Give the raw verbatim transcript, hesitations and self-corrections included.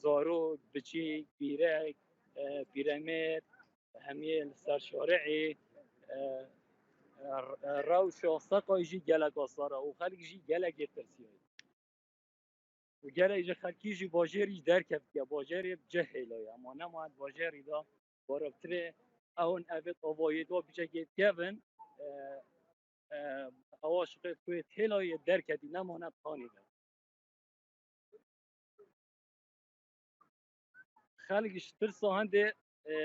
Zarok, biçîk, pîrek, e, pîremêr, hemiyê li ser şarî, e, e, rewşa seqayî jî gelek astar e û xelk jî gelekê tirsiyaye. Û gelek ji xelkî jî bajêrî derketiye, bajêrê bi cih hêlaye. Ema nema di bajêrî de barabtirê ew in evêt avayê de bicekê dikevin, e, e, ewa şixê ku yê têlayê derketî nemane tanî de. Xelk ji tirsa hindê, e,